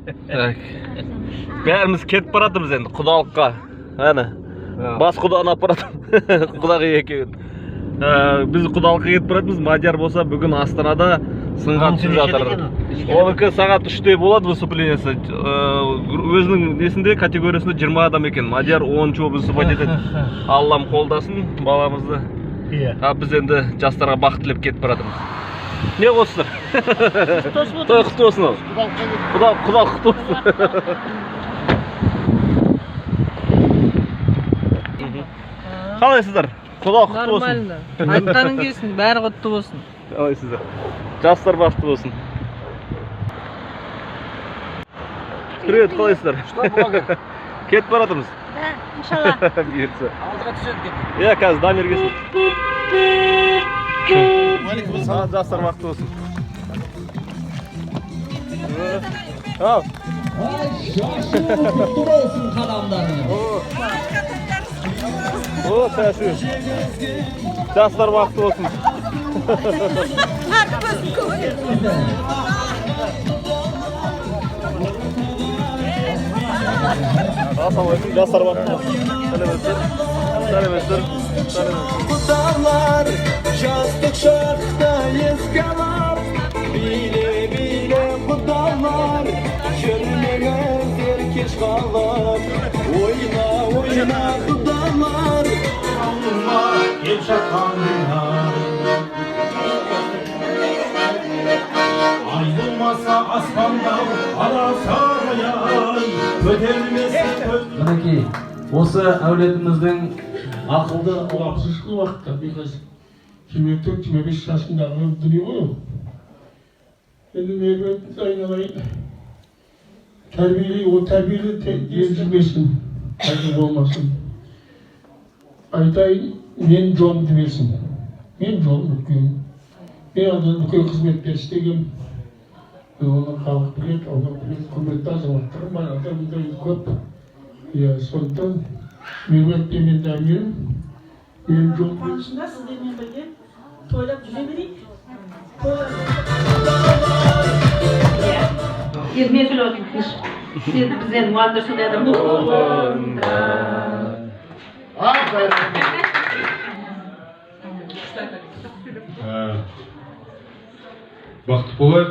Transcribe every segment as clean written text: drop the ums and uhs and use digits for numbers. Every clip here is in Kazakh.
Так. Бәріміз кетіп баратырмыз енді құдалыққа. Әне. Бас құданы алып баратырмын. Құдағи екеуін. Біз құдалыққа кетіп баратырмыз. Мадияр болса бүгін Астанада сынға түсіп жатыр. Оныкі сағат 3-те болады выступлениесі. Өзінің несінде, категориясында 20 адам екен. Мадияр 10-шы болып выступать етеді. Аллам қолдасын баламызды. Иә. А біз енді жастарға бақыт тілеп кетіп баратырмыз. Не қосыздар? Той құтты болсын ал. Құда, құда құтты болсын. Қалайсыздар? Құда құтты болсын. Нормально. Айтқаның келсін, бәрі құтты болсын. Қалайсыздар? Жастар бақытты болсын. Привет, қалайсыздар? Кетіп баратырмыз. Да, иншалла. Бұйыртса. Алдыға түседі екен. Иә, қазір Дамир келсін. Жастар бақытты болсын. Ал. Құтты болсын қадамдарыңыз. О, шашу. Жастар бақытты болсын. Ассалаумағалейкум, жастар бақытты болсын. Сәлеметсіздер. Сәлеметсіздер. Сәлеметсіздер. Құдалар жастық шақты еске алып, биле, биле, құдалар, жүрмеңіздер кеш қалып, ойна, ойна, құдалар. Ауылыма кеп жатқан ай болмаса аспанда ала сарай көтермесе. Мінекей, осы әулетіміздің ақылды 60-шы уақытта мен қазір 24, 25 жасымдағы дүние ғой ол. Енді Меруерт айналайын, тәрбиелей, ол тәрбиелі ел жүрмесін, қайғы болмасын. Айтайын, мен жолымды берсін. Мен жолым үлкен. Мен одан үлкен қызметтер істегенмін. Оны халық біледі, аудан біледі, құрметті азаматтарым бар, адамдар көп. Иә, сондықтан Меруерт пен мен Дамирім менің жолым берсін. Қуанышында сіздермен бірге тойлап жүре берейік. Енді мен сөйлеп отырмын, тыныш. Сен біз енді мұғалімдер сондай адам. Бақытты болайық,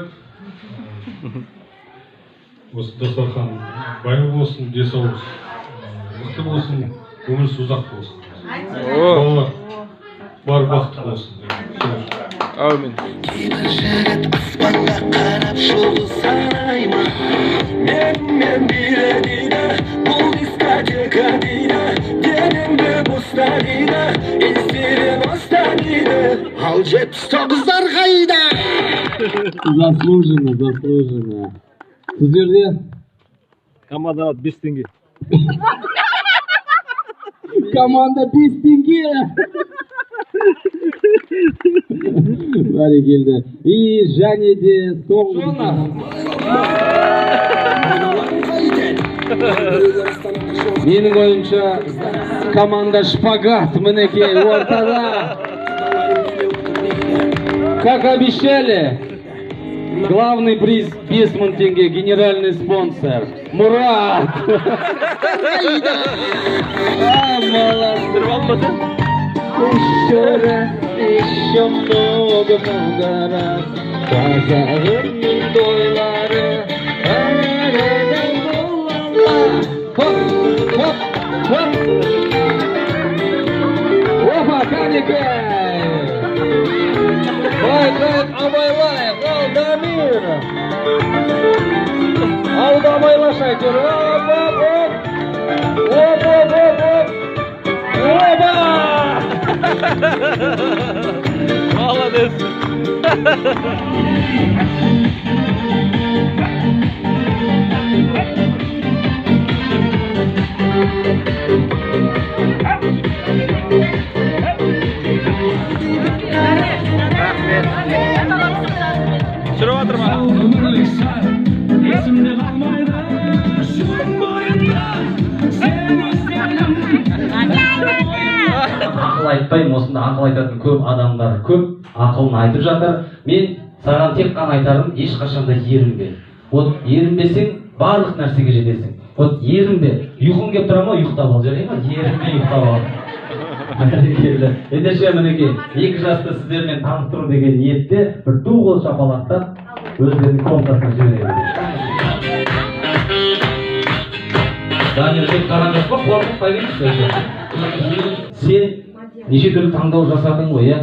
осы дастархан бай болсын, денсаулық мықты болсын, өмір ұзақ болсын, балалар бар бақытты болсын. Әумин. Кейбір жігіт аспанға қарап жұлдыз санай ма, менімен биле дейді, бұл дискотека дейді, денеңді боста дейді, еңсерен оста дейді, ал 79-дар қайда? Заслуженно, заслуженно. Сіздерде Команда 5 теңге. Команда 5 теңге. Бәрекелді. И және де соңғы менің ойымша команда шпагат мінекей ортада. Как обещали, главный приз 5000 тенге, генеральный спонсор Мурат. А, молодцы. Еще раз, еще много-много раз Қазағымның тойлары әр-әр болады. Хоп, хоп, хоп. Опа, кәнекей! Байқайық, абайлайық, ал Дамир! Алда абайлашы әйтеуір. Оп, оп, оп! Оп, оп, оп, оп! Опа! Молодец. Түсіріп жатыр ма? Өмірлік сәт есімде қалмайды, шудың бойында сен өскенім. Ақыл айтпаймын, осында ақыл айтатын көп адамдар көп, ақылын айтып жатыр. Мен саған тек қана айтарым, ешқашан да ерінбе. Вот ерінбесең, Барлық нәрсеге жетесің. Вот ерінбе. Ұйқың келіп тұра ма, ұйықтап ал, жарай ма? Ерінбей ұйықтап ал. Бәрекелді. Ендеше, мінекей, екі жасты сіздермен таныстыру деген ниетте бір ду қол шапалақтап, өздерінің комнатасына жібереді. Данияр, сен қараған жоқ па? Қорқып қойыңызшы. Сен неше түрлі таңдау жасадың ғой, иә?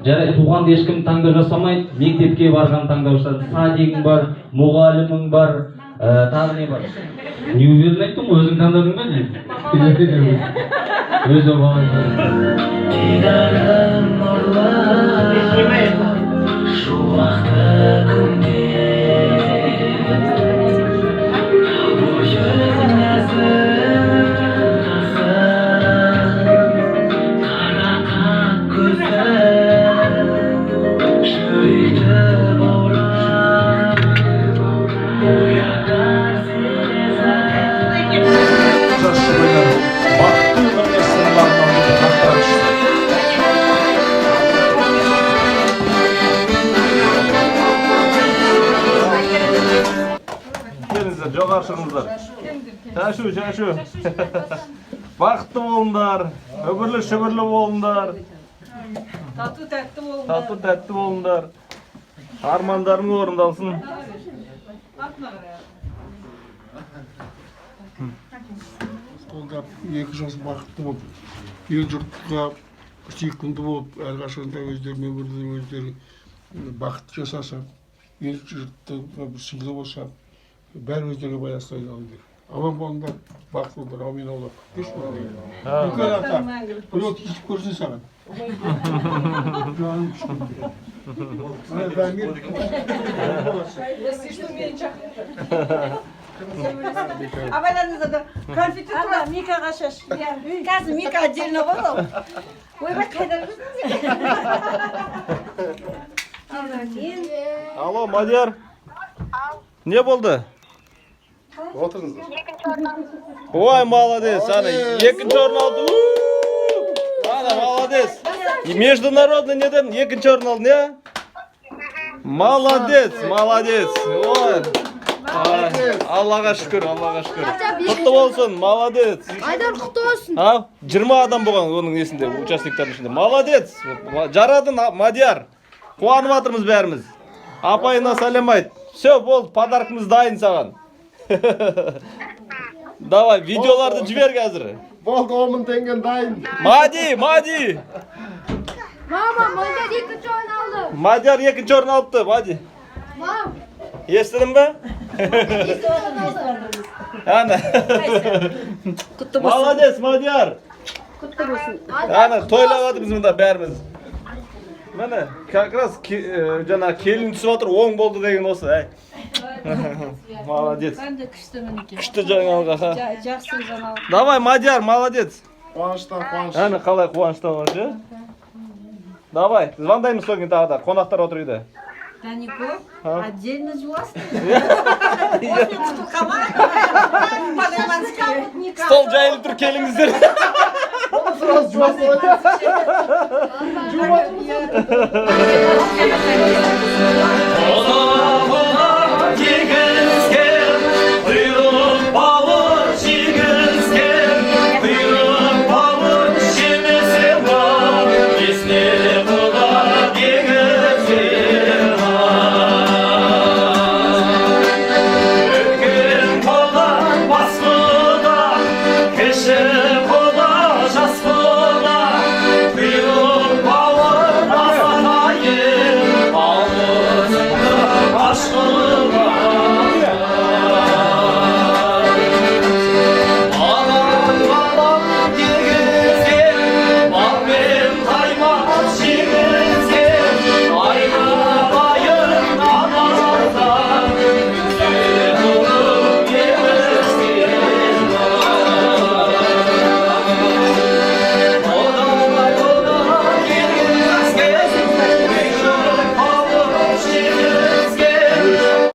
Жарайды, туғанда ешкім таңдау жасамайды, мектепке барған таңдау жасады, садигің бар, мұғалімің бар, тағы не бар? Не уверен айттың ғой, өзің таңдадың ба не? Өзі бала. Дидарың нұрлы, шуақты күндер, бойың нәзік қасың, қарақат көзің, жүректі баурап, оятар сезім. Жас жұбайлар бақытты өміріне сырларынан арттыра түсті. Келіңіздер, жоғары шығыңыздар. Шашу, шашу. Бақытты болыңдар, үбірлі шүбірлі болыңдар. Тату тәтті болыңдар. Тату тәтті болыңдар. Армандарың орындалсын. Артына қарай. Қолдап, екі жас бақытты болып, ел жұртқа сүйкімді болып, әрқашанда өздерінің өмірлерін өздері бақытты жасаса, ел жұртты сыйлы болса, бәрі өздеріне байланысты айналып. Аман болыңдар, бақытты болыңдар, әумин, Алла. Кеш болыңдар. Үлкен ата, біреу тиісіп көрсін саған. Жаным кішкентай. Ана Дамир, Если что, мені шақырыңдар. Абайлаңыздар, конфеті тура Микаға шаш. Қазір Мика отдельно ғой ол. Ойбай, қайда жүрсің? Алло, Мадияр. Не болды? Отырыңыздар. Ой, молодец, ана, екінші орын алды. У! Ана, молодец. Международный неден екінші орын алдың, иә? Молодец, молодец. Ой. Ай, Аллаға шүкір, Аллаға шүкір. Құтты болсын, молодец. Айдар, құтты болсын. А, 20 адам болған оның несінде, участниктердің ішінде. Молодец. Жарадың, Мадияр. Қуанып жатырмыз бәріміз. Апайына сәлем айт. Все, болды, подаркымыз дайын саған. Давай, видеоларды жібер қазір. Болды, 10 000 теңгем дайын. Мади, Мади. Мама, Мадияр екінші орын алды. Мадияр екінші орын алыпты, Мади. Мам, Естідің бе? Ана. Құтты болсын. Молодец, Мадияр. Құтты болсын. Ана, тойлап жатырмыз мында бәріміз. Міне, как раз жаңа келін түсіп жатыр, оң болды деген осы, әй. Молодец. Қандай күшті мінекей. Күшті жаңалық, аха. Жақсы жаңалық. Давай, Мадияр, молодец. Қуаныштан қуаныш. Әне қалай қуаныштан қуаныш, иә? Давай, звондаймыз содан кейін тағы да. Қонақтар отыр үйде. Данико, А? отдельно жуасың. Иә. Құтылқама. По-нормански. Стол жайылып тұр, келіңіздер. Сразу жуа салайын. Жуа.